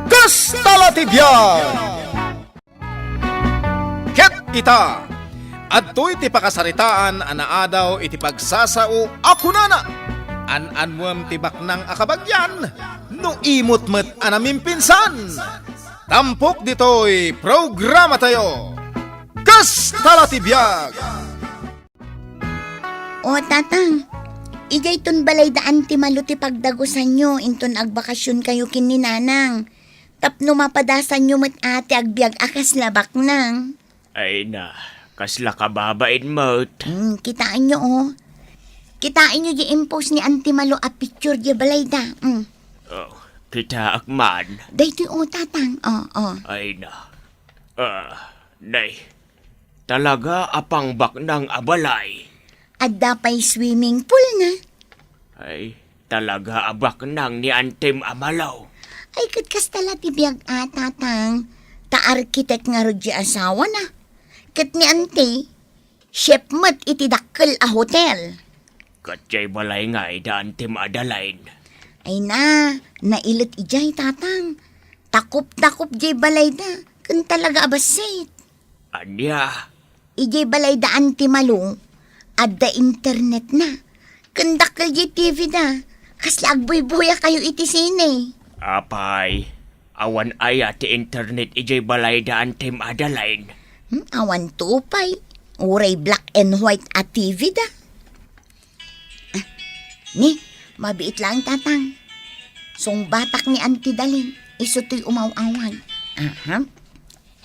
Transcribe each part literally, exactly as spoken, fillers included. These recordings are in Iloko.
Kasta la ti biag! Ket ita, adtoy ti pakasaritaan a naadaw iti pagsasao a kunana, "An-annuem ti baknang a kabagian, no imot met a namimpinsan." Tampok ditoy programatayo, Kasta la ti biag! O, Tatang, idiayton balay da Anti Malu ti pagdagusanyo inton agbakasionkayo ken ni Nanang. Tapno mapadasanyo met a ti agbiag a kasla baknang. Ay na, kasla kababain met. Hmm, kitaenyo, o. Kitaenyo di impost ni Anti Malu a picture di balay da. Hmm. O, kitaak man. Daytoy, o, Tatang. O, o. Ay na. Ah, nay. Talaga a pangbaknang a balay. Adda pay swimming pool na. Ay, talaga a baknang ni Antim a Malu. Ay, ket kasta la ti biag a, Tatang. Ta arkitek ngarud di asawana. Ket ni Anti, chef met iti dakkel a hotel. Ket diay balay ngay da Antim Adelaine. Ay na, nailet idiay, Tatang. Takop-takop diay balay da, ken talaga a bassit. Ania? Idiay balay da Anti Malu, adda internet na. Ken dakkel diay T V da. Kasla agbuybuya kayo iti sine. Apay, awan aya ti internet idiay balay da Antim Adelaine? Hmm, awan to pay. Uray black and white a T V da. Ah, ni, mabiit laeng, Tatang. Sungbatak ni Auntie Dalin, isu toy umaw-awag. Aha.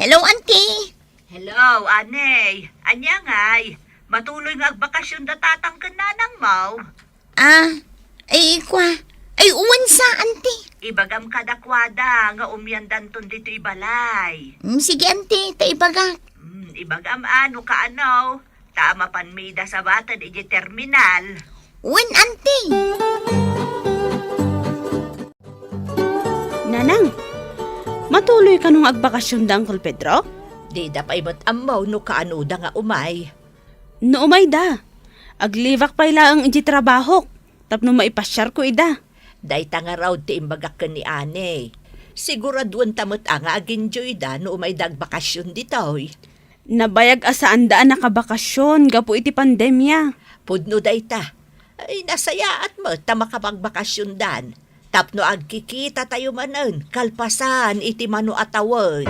Hello, Auntie! Hello, Anay. Ania ngay? Matuloy nga agbakasyon da Tatang ken Nanang mo? Ah, ay, kua. Ay, uwan sa, Auntie. Ibagam kadakuada nga umiandanton ditoy balay. Mm, sige, Auntie, ta ibagak. Mm, ibagam a no kaano. Ta mapanmi ida sabaten idiay terminal. Wen, Auntie. Nanang, matuloy kano nga agbakasyon da Uncle Pedro? Dida pay met ammo no kaano da nga umay. No umay da, aglibak pay laeng idiay trabahok tapno maipasiarko ida. Dayta ngarud ti imbagak ken ni Anay. Siguraduenta met a nga agenjoy da no umay da agbakasyon ditoy. Nabayag a saanda a nakabakasyon gapu iti pandemia. Pudno dayta. Ay, nasayaat met ta makapagbakasyon dan. Tapno agkikita tayo manen kalpasan iti mano a tawen.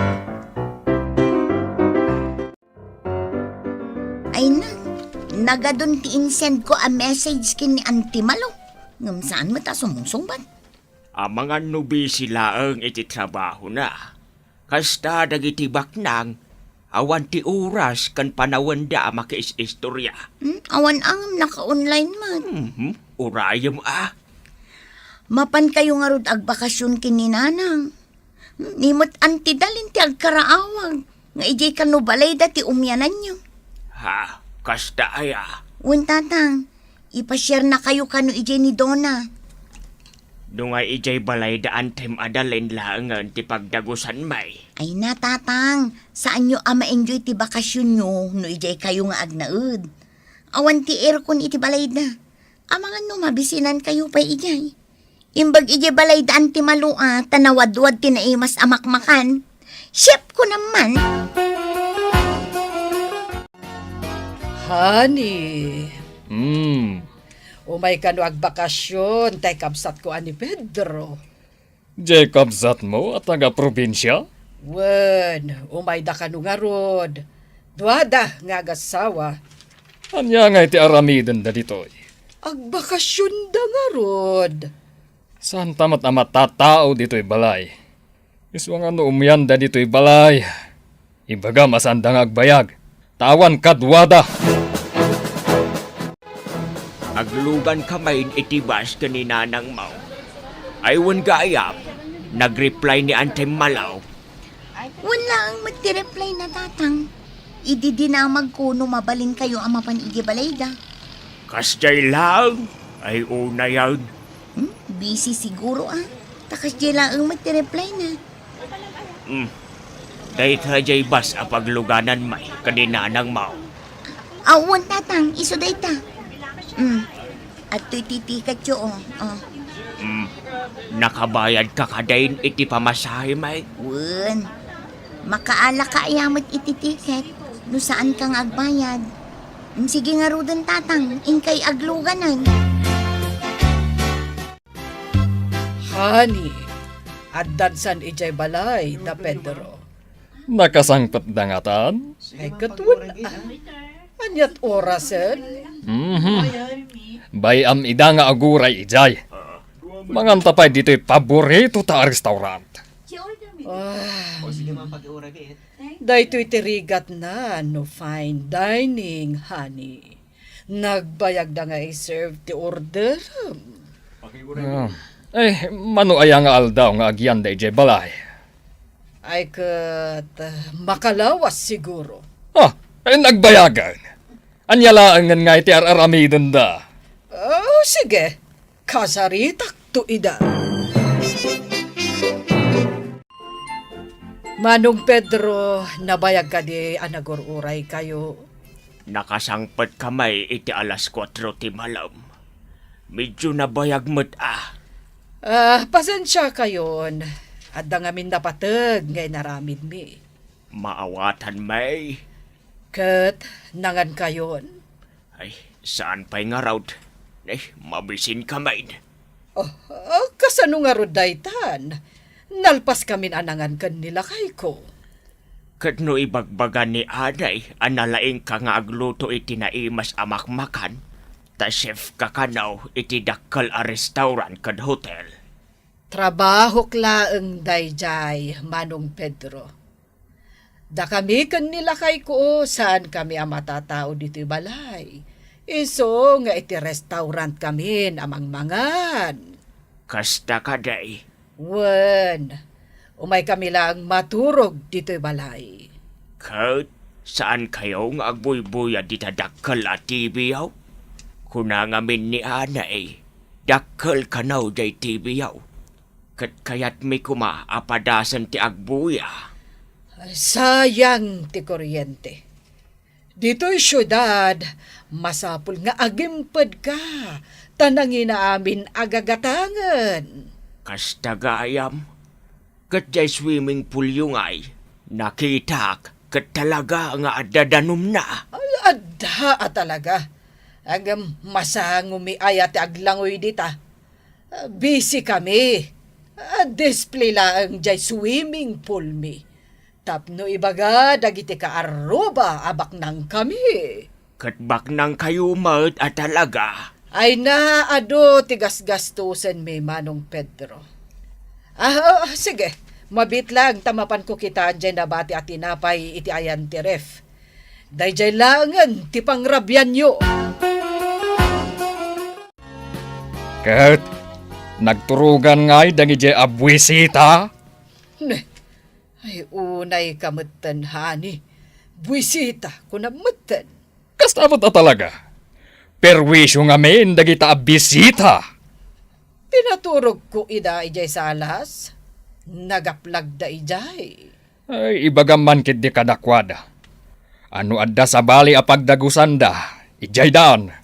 Ay na, nagadun ti insend ko a message ken ni Auntie Malo. Ngem saan met a sumungsungbat. Amangan no busy laeng iti trabahona. Kasta dagiti baknang, awan ti oras ken panawenda a makiis-istorya. Hmm, awan a ngem naka-online met. Mhm, urayem a. Mapan kayo ngarud agbakasyon ken ni Nanang. Hmm, ni met Auntie Dalin ti agkaraawag nga idiay kano balayda ti umiananyo. Ha, kasta aya? Wen, Tatang. Ipasiarna kayo kano idiay ni Dona. No nga idiay balay da Antem Adalen laengen ti pagdagusanmi. Ay na, Tatang, saanyo a ma-enjoy ti bakasionyo no idiay kayo nga agnaed. Awan ti aircon iti balayda. Amangan no mabisinan kayo pay idiay. Imbag idiay balayda Antem a Lua, ta nawadwad ti naimas a makmakan. Chef ko naman. Honey. Hmm. Umay kano agbakasyon, tay kabsatko a ni Pedro. Jay kabsatmo a taga-probinsia? Wen, umayda kano ngarud. Duada nga agasawa. Ania nga iti aramidenda ditoy? Agbakasyonda ngarud. Saanta met a matattao ditoy balay. Isu nga no umianda ditoy balay, ibagam a saanda nga agbayag, ta awan kaduada. Aglugan kami iti bus ken ni Nanang Mau. Ay wen gayam, nag-reply ni Antem Malaw. Wen laeng met ti reply na, Tatang. Idi dinamagko no mabalinkayo a mapan idiay balayda. Kasdiay laeng? Ay, unayen. Hmm? Busy siguro, a. Ta kasdiay laeng met ti reply na. Hmm. Dayta jay bus a paglugananmi ken ni Nanang Mau. Awan, Tatang, isu dayta. Hmm. Adtoy ti ticketyo, o. O. Hmm. Nakabayadka kadin iti pamasahe, Mike? Wen, makaalaka aya met iti tiket no saanka nga agbayad. Sige ngaruden, Tatang, inkay agluganan. Honey, addan san idiay balay da Pedro? Nakasangpetda ngatan? Ay, ket wen, ah, aniat orasen? Mhm. Bay-am ida nga aguray idiay. Manganta pay ditoy paboritota a restaurant. Ah, daytoy ti rigatna no fine dining, honey. Nagbayagda nga i-serve ti orderem. Ah. Eh, mano aya nga aldaw nga agyanda idiay balay? Ay, ket, ah, makalawas siguro. Ah, eh, nagbayagan. Ania laengen nga iti ar-aramidenda? Oh, sige. Kasaritakto ida. Manong Pedro, nabayag kadi a nagur-uraykayo? Nakasangpetka may iti alas kuatro ti malem. Medyo nabayag met a. Ah, pasensiakayon. Adda ngamin napateg nga inaramidmi. Maawatan may. Ket nangankayon? Ay, saan pay ngarud. Ay, mabisinka main. Oh, ah, kasano ngarud daytan? Nalpaskamin a nangan ken ni lakayko. Ket no ibagbaga ni Anay a nalaingka nga agluto iti naimas a makmakan, ta chefka kano iti dakkel a restaurant ken hotel. Trabahok laeng daydiay, Manong Pedro. Dakami ken ni lakayko, saankami a matatao ditoy balay. Isu nga iti restaurantkamin a mangmangan. Kasta kadi? Wen, umaykami laeng maturog ditoy balay. Ket saankayo nga agbuybuya dita dakkel a T V-yo? Kuna ngamin ni Anay, dakkel kano jay T V-yo. Ket kayatmi koma a padasen ti agbuya. Sayang ti kuryente. Ditoy siudad, masapul nga agimpedka, ta nangina amin a gagatangen. Kasta gayam, ket jay swimming pool-yo ngay, nakitak ket talaga nga adda danumna. Ay, adda a talaga. Ngem masangomi aya ti aglangoy dita. Busy kami. Display laeng jay swimming pool mi. Tapno ibaga dagiti kaarruba a baknangkami. Ket baknangkayo met a talaga. Ay na, adu ti gasgastosenmi, Manong Pedro. Ah, ah, sige. Mabiit laeng ta mapanko kitaan jay nabati a tinapay iti ayan ti ref. Daydiay laengen ti pangrabianyo. Ket nagturogan ngay dagidiay a buisita? Ne, ay, unayka metten, honey. Buisita, kunam metten. Kasta met a talaga. Perwisyo ngamin dagita a bisita. Pinaturogko ida idiay salas. Nagaplagda idiay. Ay, ibagam man ketdi kadakuada. No adda sabali a pagdagusanda, idiaydan.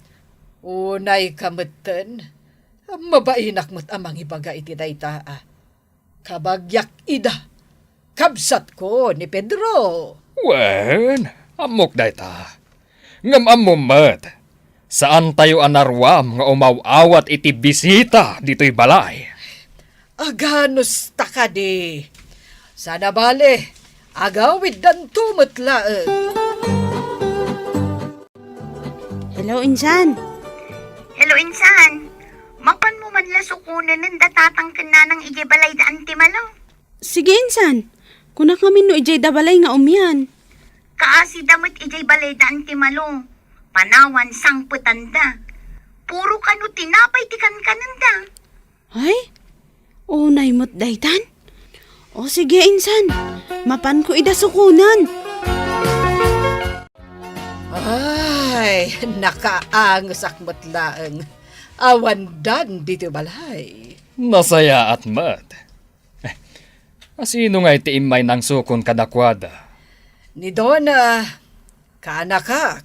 Unayka metten. Mabainak met a mangibaga iti dayta a. Kabagiak ida. Kabsatko ni Pedro. Wen, ammok dayta. Ngem ammom met, saantayo a naruam nga umaw-awat iti bisita ditoy balay. Aganusta kadi? Sana bale, agawiddanto met laeng. Hello, insan. Hello, insan. Mapanmo man la sukonen da tatang ken nanang idiay balay da Anti Malo? Sige, insan. Kunak ngamin no idiay da balay nga umian. Kaasi da met idiay balay da Anti Malo. Panawan sangpetan da. Puro kano tinapay ti kankanen da. Ay? Unay met daytan? O sige, insan. Mapanko ida sukonen. Ay, nakaangesak met laeng. Awan dan ditoy balay. Nasayaat met. Eh, asino ngay ti immay nangsukon kadakuada? Ni Donna, kaanakak.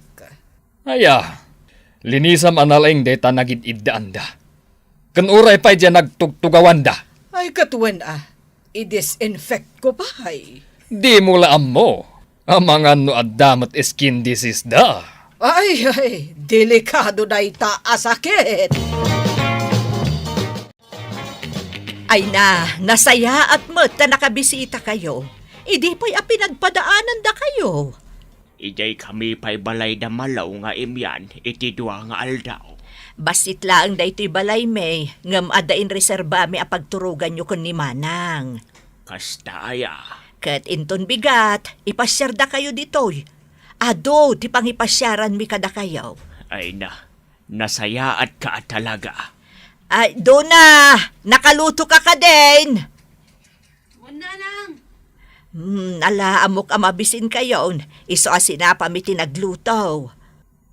Aya, linisam a nalaing dayta nagid-iddaanda. Ken uray pay diay nagtugtugawanda. Ay, ket wen a, i-disinfect ko pay. Dimo la ammo. Amangan no adda met skin disease da. Ay, ay, delikado dayta a sakit. Ay na, nasayaat met ta nakabisitakayo. Idi pay a pinagpadaanandakayo. Idiay kami pay balay da Malo nga imian iti dua nga aldaw. Bassit laeng daytoy balaymi, ngem adda inreserbami a pagturoganyo ken ni Manang. Kasta aya. Ket inton bigat, ipasiardakayo ditoy. Adu ti pangipasiaranmi kadakayo. Ay na, nasayaatka a talaga. Ay, Dona, nakaluto ka kadin? Wen, Nanang. Hmm, ala, ammok a mabisinkayon. Isu a sinapami ti nagluto.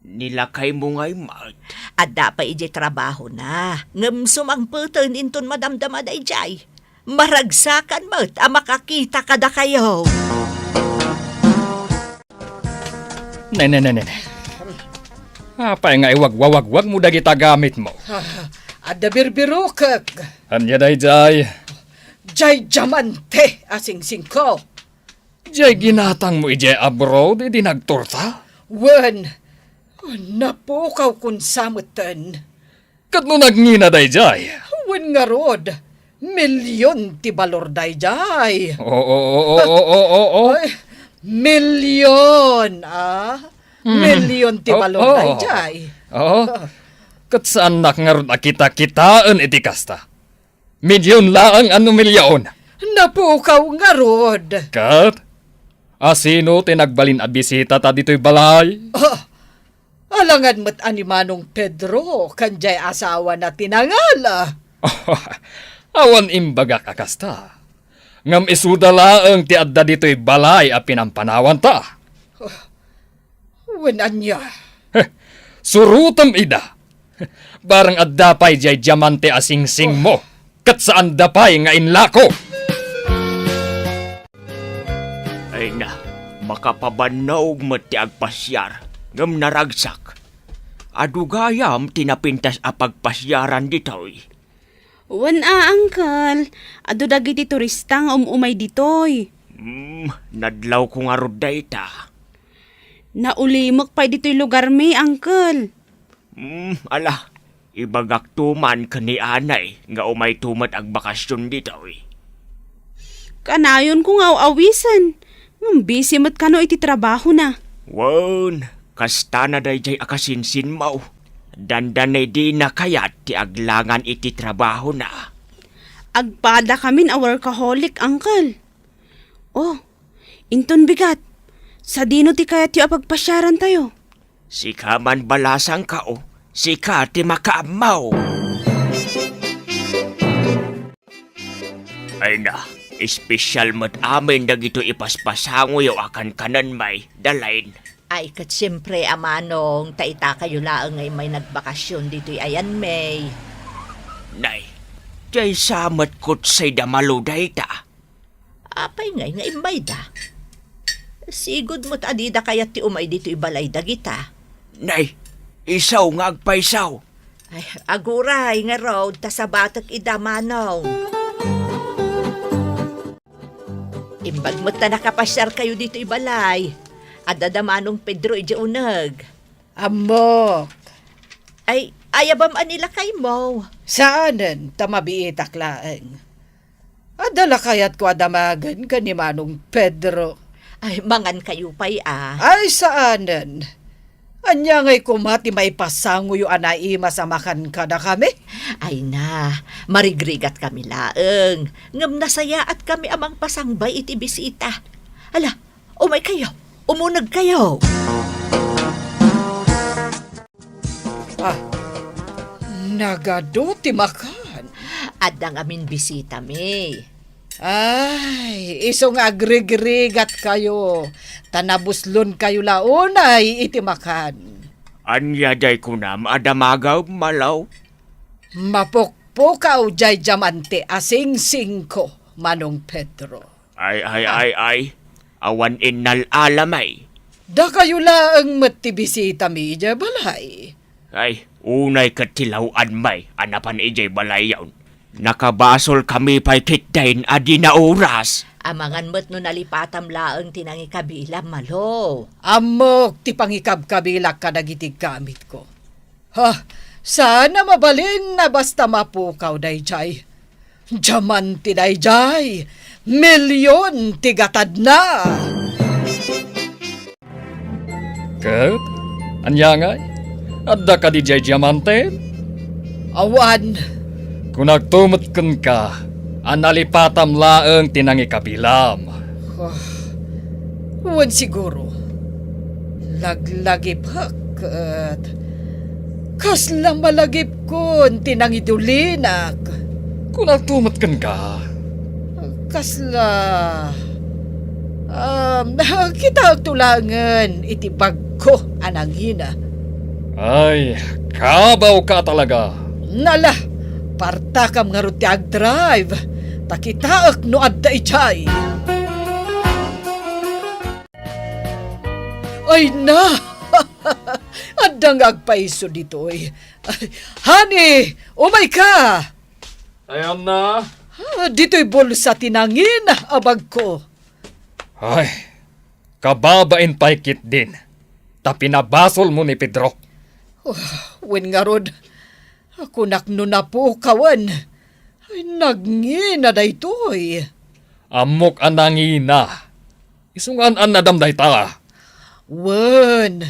Ni lakaymo ngay met. Adda pay idiay trabahona. Ngem sumangpeten inton madamdama daydiay. Maragsakan met a makakita kadakayo. Ne, ne, ne, ne, ne. Apay nga iwagwawagwagmo dagita gamitmo? Ah, adda birbirokek. Ania daydiay? Jay diamante a singsingko. Jay ginatangmo idiay abroad idi nagturta? Wen, napukawkon sa metten. Ket no nagngina daydiay? Wen ngarud, milion ti balor daydiay. Oo, oo, oo, oo, oo. Ay, milion, ah. Hmm. Milion ti balor daydiay. Oo. Ket saannak ngarud a kitakitaen iti kasta. Milyon laeng a no milyon. Napukaw ngarud. Ket? Asino ti nagbalin a bisitata ditoy balay? Ah, alangan met a ni Manong Pedro ken jay asawana ti nangala. Awan imbagak a kasta. Ngem isuda laeng ti adda ditoy balay a pinampanawanta. Wen ania? Heh, surotem ida. Barang adda pay jay diamante a singsingmo, ket saanda pay nga inlako. Ay na, makapabannog met ti agpasiar, ngem naragsak. Adu gayam ti napintas a pagpasiaran ditoy. Wen a, Uncle. Adu dagiti turista nga um-umay ditoy. Hmm, nadlawko ngarud dayta. Naulimek pay ditoy lugarmi, Uncle. Hmm, ala, ibagakto man ken ni Anay nga umayto met agbakasyon ditoy. Kanayonko nga aw-awisen, ngem busy met kano iti trabahona. Wen, kastana daydiay a kasinsinmo. Dandani dina kayat ti aglangan iti trabahona. Agpadakamin a workaholic, Uncle. Oh, inton bigat, sadino ti kayatyo a pagpasiarantayo? Sika man balasangko, sika ti makaammo. Ay na, espesyal met amin dagitoy ipaspasangoyo a kankanenmi, Dalain. Ay, ket siempre, a manong, ta itakayo laeng nga immay nagbakasyon ditoy ayanmi. Nay, diay sa met kutsay da Malo dayta. Apay ngay nga immayda? Sigud met a dida kayat ti umay ditoy balay dagita. Nay, isu nga agpayso. Ay, aguray ngarud ta sabatek ida, manong. Imbag met ta nakapasiarkayo ditoy balay. Adda da manong Pedro idiay uneg. Ammok. Ay, ayabam a ni lakaymo? Saanen, ta mabiitak laeng. Adda la kayatko a damagen ken ni Manong Pedro. Ay, mangankayo pay a. Ay, saanen. Ania ngay koma ti maipasangoyo a naimas a makan kadakami? Ay na, marigrigatkami laeng. Ngem nasayaatkami a mangpasangbay iti bisita. Ala, umaykayo, umunegkayo. Ah, nagadu ti makan. Adda ngamin bisitami. Ay, isu nga agrigrigatkayo, ta nabuslonkayo la unay iti makan. Ania diay kunam a damagem, Malo? Mapukpukaw diay diamante a singsingko, Manong Pedro. Ay, ay, ay, ay. Awan innal-alamay. Dakayo laeng met ti bisitami idiay balay. Ay, unay ket ti law-anmay a napan idiay balayon. Nakabasolkami pay ketdin a di naoras. Amangan met no nalipatam laeng ti nangikabilam, Malo. Ammok ti pangikabkabilak kadagiti gamitko. Ha, saan a mabalin a basta mapukaw daydiay. Diamante daydiay, milyon ti gatadna. Ket, ania ngay? Adda kadi diay diamante? Awan. Kunakto met kenka a nalipatam laeng ti nangikabilam. Ah, wen siguro. Laglagipek ket kasla malagipkon ti nangidulinak. Kunakto met kenka. Kasla, um, kitaekto laengen iti bagko a nangina. Ay, kabawka talaga. Nala, partakam ngarud ti agdrive, ta kitaek no adda idiay. Ay na! Adda nga agpayso ditoy. Honey, umayka! Ayan na. Ah, ditoy bulsa ti nangina a bagko. Ay, kababain pay ketdin, ta pinabasolmo ni Pedro. Oh, wen ngarud, kunak no napukawen. Ay, nangina daytoy. Ammok a nangina. Isu nga an-annadam dayta. Wen,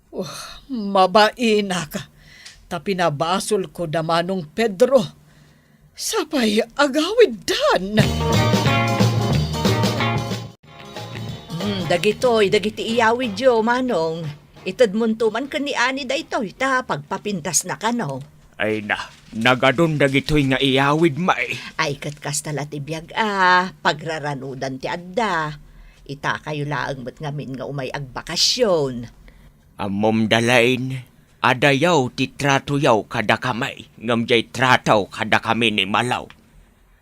oh, mabainak, ta pinabasolko da Manong Pedro. Sapay agawiddan. Hmm, dagitoy, dagiti iyawidyo, Manong. Itedmonto man ken ni Ani daytoy, ta pagpapintasna kano. Ay na, nagadun dagitoy nga iyawid, may. Ay, ket kasta la ti biag a, pagraranudan ti adda. Itakayo laeng met ngamin nga umay agbakasyon. Ammom da laeng, adayaw ti tratoyaw kadakami, ngem diay trato kadakami ni Malaw.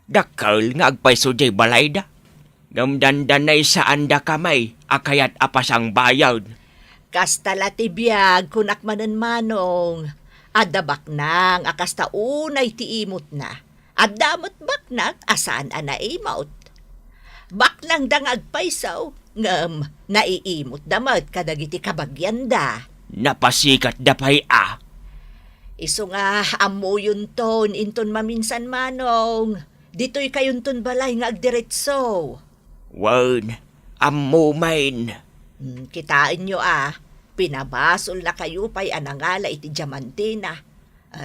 Dakkel nga agpayso diay balayda, ngem dandanay saandakami a kayat a pasangbayen. Kasta la ti biag, kunak manen, Manong. Adda baknang a kasta unay ti imutna. Adda met baknang a saan a naimut. Baknangda nga agpayso, ngem naiimutda met kadagiti kabagianda. Napasikatda pay a. Isu nga ammoyonton inton maminsan, Manong. Ditoy kayonton balay nga agdiretso. Wen, ammo manen. Hmm, kitaenyo a, pinabasolnakayo pay a nangala iti diamantena.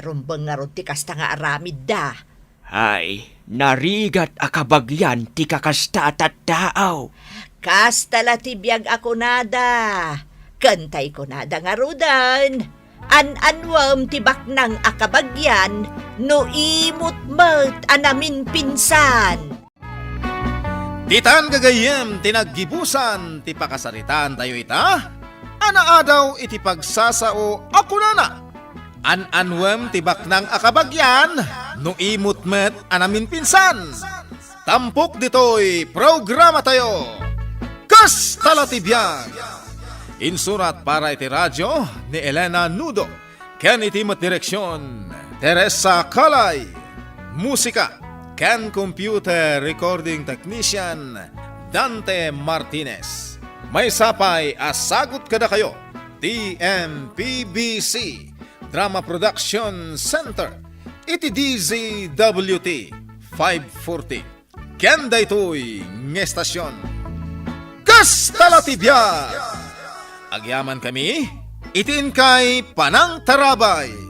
Rumbeng ngarud ti kasta nga aramidda. Ay, narigat a kabagian ti kakasta a tattao. Kasta la ti biag a kunada. Ken tay kunada ngaruden, an-anuem ti baknang a kabagian no imut met a naminpinsan. Ditan gagayyem ti naggibusan ti pakasaritaantayo ita a naadaw iti pagsasao a kunana, an-anuem ti baknang a kabagian no imut met a naminpinsan. Tampok ditoy programatayo, Kasta la ti biag. Insurat para iti radio ni Elena Nudo. Ken iti met direksion, Teresa Calay. Musika ken computer recording technician, Dante Martinez. Maysa pay a sagut kadakayo ti M P B C Drama Production Center iti D Z W T five forty. Ken daytoy nga estasion, Kasta la ti biag! Agyamankami iti inkay panangtarabay.